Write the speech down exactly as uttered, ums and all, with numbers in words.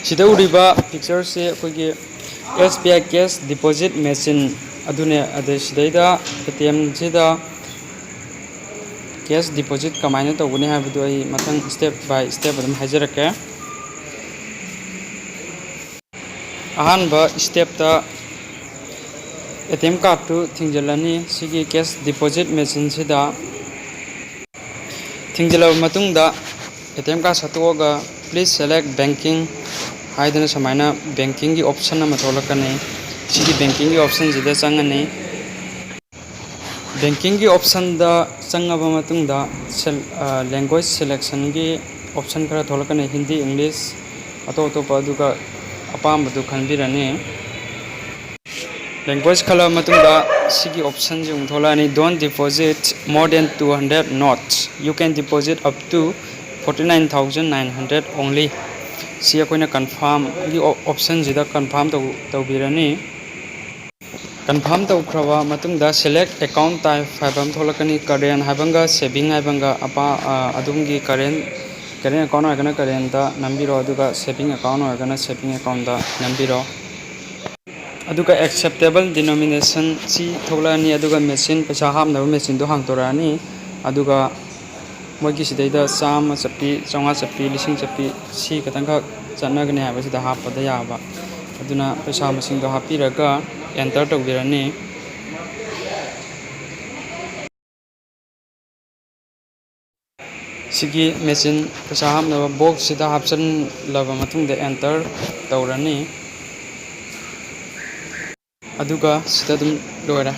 ꯁꯤꯗ ꯎꯔꯤꯕ ꯄꯤꯛꯆꯔꯁꯦ ꯑꯩꯈꯣꯏꯒꯤ ꯑꯦꯁ ꯕꯤ ꯑꯥꯏ ꯀꯦꯁ ꯗꯤꯄꯣꯖꯤꯠ ꯃꯦꯆꯤꯟ ꯑꯗꯨꯅꯦ꯫ ꯑꯗꯩ ꯁꯤꯗꯩꯗ ꯑꯦ ꯇꯤ ꯑꯦꯝꯁꯤꯗ ꯀꯦꯁ ꯗꯤꯄꯣꯖꯤꯠ ꯀꯃꯥꯏꯅ ꯇꯧꯒꯅꯤ ꯍꯥꯏꯕꯗꯨ ꯑꯩ ꯃꯊꯪ step by step ꯑꯗꯨꯝ ꯍꯥꯏꯖꯔꯛꯀꯦ꯫ ꯑꯍꯥꯟꯕ ꯁ꯭ꯇꯦꯞꯇ ꯑꯦ ꯇꯤ ꯑꯦꯝ ꯀꯥꯔꯠꯇꯨ ꯊꯤꯡꯖꯤꯜꯂꯅꯤ꯫ ꯁꯤꯒꯤ ꯀꯦꯁ ꯗꯤꯄꯣꯖꯤꯠ ꯃꯦꯆꯤꯟꯁꯤꯗ ꯊꯤꯡꯖꯤꯜꯂꯕ ꯃꯇꯨꯡꯗ, ꯑꯦ ꯇꯤ ꯑꯦꯝ ꯀꯥꯔꯠ ꯁꯠꯇꯣꯛꯑꯒ "Please select banking" ꯍꯥꯏꯗꯅ ꯁꯨꯃꯥꯏꯅ ꯕꯦꯡꯀꯤꯡꯒꯤ ꯑꯣꯞꯁꯟ ꯑꯃ ꯊꯣꯛꯂꯛꯀꯅꯤ꯫ ꯁꯤꯒꯤ ꯕꯦꯡꯀꯤꯡꯒꯤ ꯑꯣꯞꯁꯟꯁꯤꯗ ꯆꯪꯉꯅꯤ꯫ ꯕꯦꯡꯀꯤꯡꯒꯤ ꯑꯣꯞꯁꯟꯗ ꯆꯪꯉꯕ ꯃꯇꯨꯡꯗ, ꯁꯦꯜ-, ꯑ, ꯂꯦꯡꯒ꯭ꯋꯦꯖ ꯁꯦꯂꯦꯛꯁꯟꯒꯤ ꯑꯣꯞꯁꯟ ꯈꯔ ꯊꯣꯛꯂꯛꯀꯅꯤ, ꯍꯤꯟꯗꯤ, ꯏꯪꯂꯤꯁ, ꯑꯇꯣꯞ ꯑꯇꯣꯞꯄ, ꯑꯗꯨꯒ ꯑꯄꯥꯝꯕꯗꯨ ꯈꯟꯕꯤꯔꯅꯤ꯫ ꯂꯦꯡꯒ꯭ꯋꯦꯖ ꯈꯜꯂꯕ ꯃꯇꯨꯡꯗ, ꯁꯤꯒꯤ ꯑꯣꯞꯁꯟꯁꯤ ꯑꯃꯨꯛ ꯊꯣꯛꯂꯛꯑꯅꯤ, "Don't deposit more than two hundred notes, you can deposit up to forty nine thousand nine hundred only"꯫ ꯁꯤ ꯑꯩꯈꯣꯏꯅ ꯀꯟꯐꯥꯝꯒꯤ ꯑꯣꯞꯁꯟꯁꯤꯗ ꯀꯟꯐꯥꯝ ꯇꯧ-, ꯇꯧꯕꯤꯔꯅꯤ꯫ ꯀꯟꯐꯥꯝ ꯇꯧꯈ꯭ꯔꯕ ꯃꯇꯨꯡꯗ, "Select account type" ꯍꯥꯏꯕ ꯑꯃ ꯊꯣꯛꯂꯛꯀꯅꯤ, ꯀꯔꯦꯟ ꯍꯥꯏꯕ ꯑꯃꯒ ꯁꯦꯚꯤꯡ ꯍꯥꯏꯕ ꯑꯃꯒ꯫ ꯑꯄꯥ-, ꯑ, ꯑꯗꯣꯝꯒꯤ ꯀꯔꯦꯟ, ꯀꯔꯦꯟ ꯑꯦꯀꯥꯎꯟ ꯑꯣꯏꯔꯒꯅ ꯀꯔꯦꯟꯗ ꯅꯝꯕꯤꯔꯣ, ꯑꯗꯨꯒ ꯁꯦꯚꯤꯡ ꯑꯦꯀꯥꯎꯟ ꯑꯣꯏꯔꯒꯅ ꯁꯦꯚꯤꯡ ꯑꯦꯀꯥꯎꯟꯗ ꯅꯝꯕꯤꯔꯣ꯫ ꯑꯗꯨꯒ ꯑꯦꯛꯁꯦꯞꯇꯦꯕꯜ ꯗꯤꯅꯣꯃꯤꯅꯦꯁꯟ ꯁꯤ ꯊꯣꯛꯂꯛꯑꯅꯤ, ꯑꯗꯨꯒ ꯃꯦꯆꯤꯟ, ꯄꯩꯁꯥ ꯍꯥꯞꯅꯕ ꯃꯦꯆꯤꯟꯗꯣ ꯍꯥꯡꯇꯣꯔꯛꯑꯅꯤ꯫ ꯑꯗꯨꯒ ꯃꯣꯏꯒꯤ ꯁꯤꯗꯩꯗ ꯆꯥꯝꯃ ꯆꯠꯄꯤ, ꯆꯥꯝꯃꯉꯥ ꯆꯠꯄꯤ, ꯂꯤꯁꯤꯡ ꯆꯠꯄꯤ, ꯁꯤ ꯈꯇꯪꯈꯛ ꯆꯠꯅꯒꯅꯤ ꯍꯥꯏꯕꯁꯤꯗ ꯍꯥꯞꯄꯗ ꯌꯥꯕ꯫ ꯑꯗꯨꯅ ꯄꯩꯁꯥ ꯃꯁꯤꯡꯗꯣ ꯍꯥꯞꯄꯤꯔꯒ ꯑꯦꯟꯇꯔ ꯇꯧꯕꯤꯔꯅꯤ꯫ ꯁꯤꯒꯤ ꯃꯦꯆꯤꯟ ꯄꯩꯁꯥ ꯍꯥꯞꯅꯕ ꯕꯣꯛꯁꯁꯤꯗ ꯍꯥꯞꯆꯤꯜꯂꯕ ꯃꯇꯨꯡꯗ ꯑꯦꯟꯇꯔ ꯇꯧꯔꯅꯤ꯫ ꯑꯗꯨꯒ ꯁꯤꯗ ꯑꯗꯨꯝ ꯂꯣꯏꯔꯦ꯫